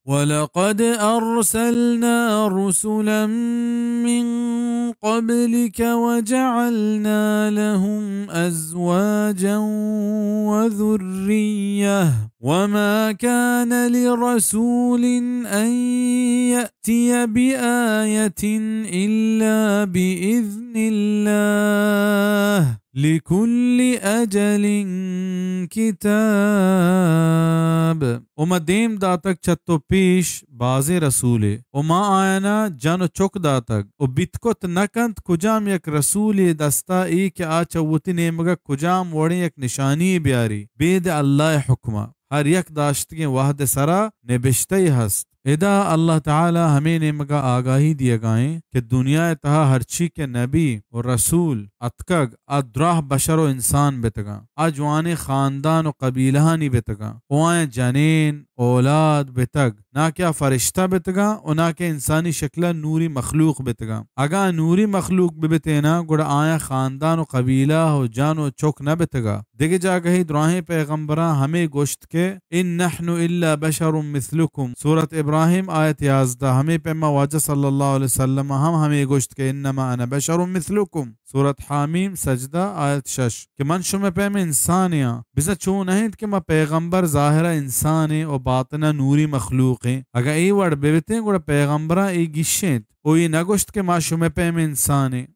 ولقد أرسلنا رسلا من قبلك وجعلنا لهم أزواجا وذرية وما كان لرسول أن يأتي بآية إلا بإذن الله لكل أجل كتاب. و ما دیم داتگ چہ تو پیش بازیں رسولے، و ما آیانا جن و چک داتگ، و بیت کت نہ کنت کجام یک رسولے دستا اے کہ آ چہ وتی نیمگا کجام وڑیں یک نشانی بیاری، بید اللہ حکما۔ ہر یک داشتگیں وہد سرا نبشتہ ہست۔ ادا اللہ تعالی ہمے نیمگا آگاہی دیگائیں کہ دنیا تہا ہرچی کہ نبی و رسول اتکگ، آ دراہ بشر و انسان بتگاں، آ جوانیں خاندان و قبیلہانی بتگاں، و آیاں جنین، اولاد بتگ، نا کہ آ فرشتہ بتگاں و نا کہ انسانی شکلا نوری مخلوق بتگاں۔ اگاں نوری مخلوق ببتیناں، گڑا آیاں خاندان و قبیلہ و جن و چک نہ بتگا۔ دگہ جاگہے دراہیں پیغمبراں ہمے گوشت کہ ان نحن الا بشر مثلکم۔ سورت ابراہیم آیت یازدہ، ہمے پیما واجہ صلی اللہ علیہ وسلم ہم ہمے گوشت کہ انما انا بشر مثلکم۔ سورت حامیم سجدہ آیت شش، کہ من شمئے پیم انسانے آں۔ بزاں چو نہ انت کہ ما پیغمبر ظاہرا انسانے و باطنا نوری مخلوقیں۔ اگاں اے وڑ ببتیں گڑا پیغمبراں اے گیشینت و اے نہ گوشت کہ ما شمئے پیم انسانے۔